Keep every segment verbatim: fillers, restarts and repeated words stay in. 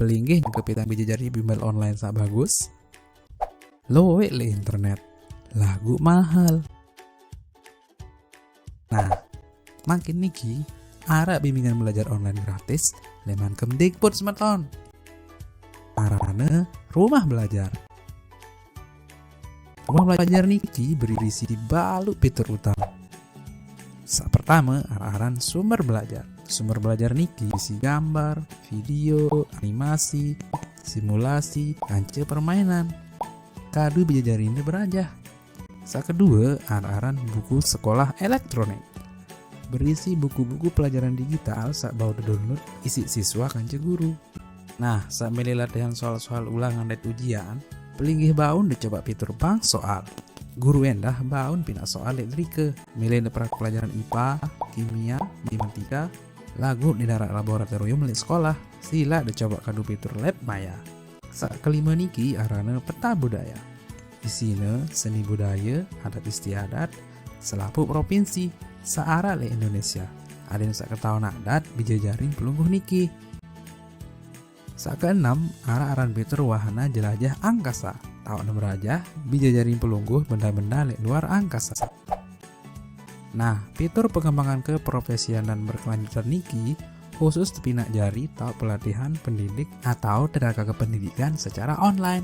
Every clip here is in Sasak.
Pelinggih ke pitang bijajari bimbel online saq bagus. Lueq leq internet. Laguq mahel. Nah, mangkin niki araq bimbingan belajar online gratis leman Kemdikbud semeton. Arane Rumah Belajar. Rumah Belajar niki berisi baluq pitur utame. Saq pertame araq aran Sumber Belajar. Sumber Belajar niki isi gambar, video, animasi, simulasi, kance permainan. Kadu bijajarine berajah. Saq kedue araq aran Buku Sekolah Elektronik. Berisi buku-buku pelajaran digital saq bau de-download isiq siswa kance guru. Nah, saq mele latihan soal-soal ulangan dait ujian, pelinggih bau de cobaq pitur bank soal. Guru endah bau pinaq soal leq derike. Mele de peraq pelajaran I P A, kimia, matematika, laguq de ndaraq laboratorium leq sekolah, silaq de cobaq kadu pitur lab maya. Saq kelime niki arane Peta Budaya. Isine seni budaya, adat istiadat, selapuq provinsi saq araq leq Indonesia. Adeqne saq ketaon adat bijajarin pelungguh niki. Saq keenem, araq aran pitur wahana jelajah angkasa. Taoqne berajah bijajarin pelungguh benda-benda leq luar angkasa. Nah, pitur pengembangan keprofesian dan berkelanjutan niki khusus tepinaq jari taoq pelatihan pendidik atau tenaga kependidikan secara online.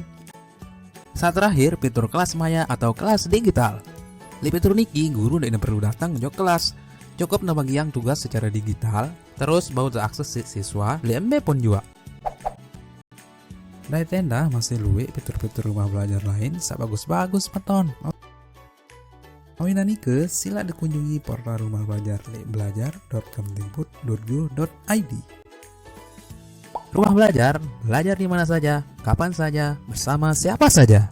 Saq terakhir, pitur kelas maya atau kelas digital. Leq pitur niki, guru ndeqne perlu dateng ojok kelas. Cukup nebagiang tugas secara digital, terus bau teakses siq siswa leq embe pun juaq. Dait endah masih lueq pitur-pitur rumah belajar lain saq bagus-bagus, semeton. Oinan nike, silaq de kunjungi portal Rumah Belajar leq belajar dot kemdikbud dot go dot I D. Rumah Belajar, belajar di mana saja, kapan saja, bersama siapa saja.